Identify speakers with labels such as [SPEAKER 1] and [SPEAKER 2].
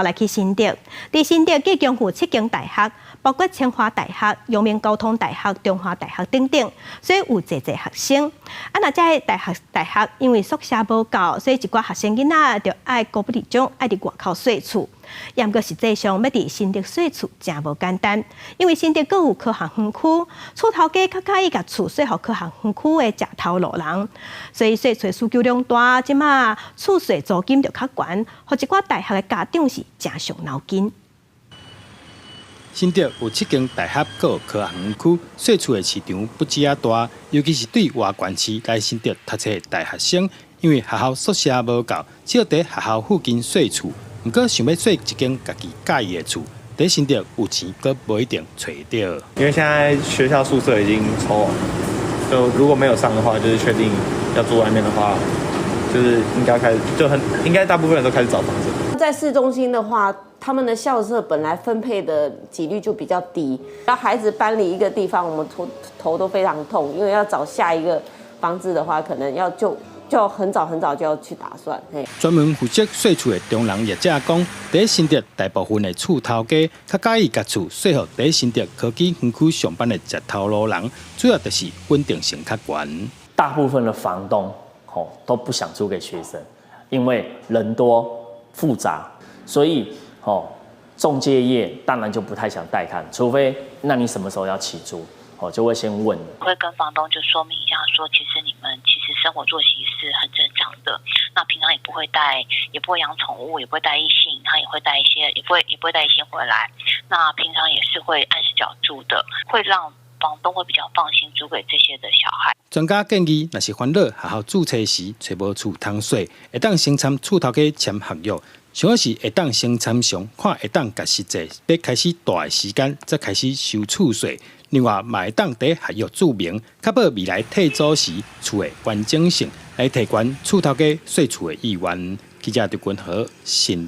[SPEAKER 1] 來去新竹，佇新竹隔共有七間大學，包括清華大學、陽明交通大學、中華大學等等，所以有濟濟學生。啊，若這个大學因為宿舍無夠，所以一寡學生囡仔就愛孤不離種，愛佇外口稅厝。毋過實際上欲佇新竹稅厝誠無簡單，因為新竹閣有科學園區，厝頭家較佮意共厝稅予科學園區的食頭路人，所以稅厝需求量大，這馬厝稅租金就較懸，予一寡大學的家長是誠傷腦筋。
[SPEAKER 2] 新竹有七間大學，閣有科學園區，稅厝的市場不止仔大，尤其是對外縣市來新竹讀冊的大學生，因為學校宿舍無夠，只好佇學校附近稅厝。毋過想欲稅一間家己佮意的厝，佇新竹有錢，閣無一定揣著。
[SPEAKER 3] 因為現在學校宿舍已經抽完，就如果沒有上的話，就是確定要住外面的話，就是應該開始就很應該大部分人都開始找房子。
[SPEAKER 4] 在市中心的話，他們的校舍本來分配的幾率就比較低，讓孩子搬離一個地方，我們頭都非常痛，因為要找下一個房子的話，可能要就很早很早就要去打算。
[SPEAKER 2] 專門負責稅厝的中人業者講，佇新竹大部分的厝頭家較佮意共厝稅予佇新竹科技園區上班的食頭路人，主要就是穩定性較懸。
[SPEAKER 5] 大部分的房東吼都不想租給學生，因為人多複雜，所以吼仲介業當然就不太想帶看，除非那你什麼時候要起租？哦，就會先問，
[SPEAKER 6] 會跟房東就說明一下，說其實你們其實生活作息是很正常的，那平常也不會帶，也不會養寵物，也不會帶異性，他也會帶一些，也不會帶異性回來。那平常也是會按時繳租的，會讓房東會比較放心租給這些的小孩。
[SPEAKER 2] 專家建議，若是煩惱學校註冊時揣無厝通稅，會當先參厝頭家簽合約，上好是會當先參詳，看會當共實際欲開始蹛的時間，才開始收厝稅。另外，嘛會當佇合約註明，確保未來退租時厝的完整性，來提懸厝頭家稅厝的意願。記者劉君和新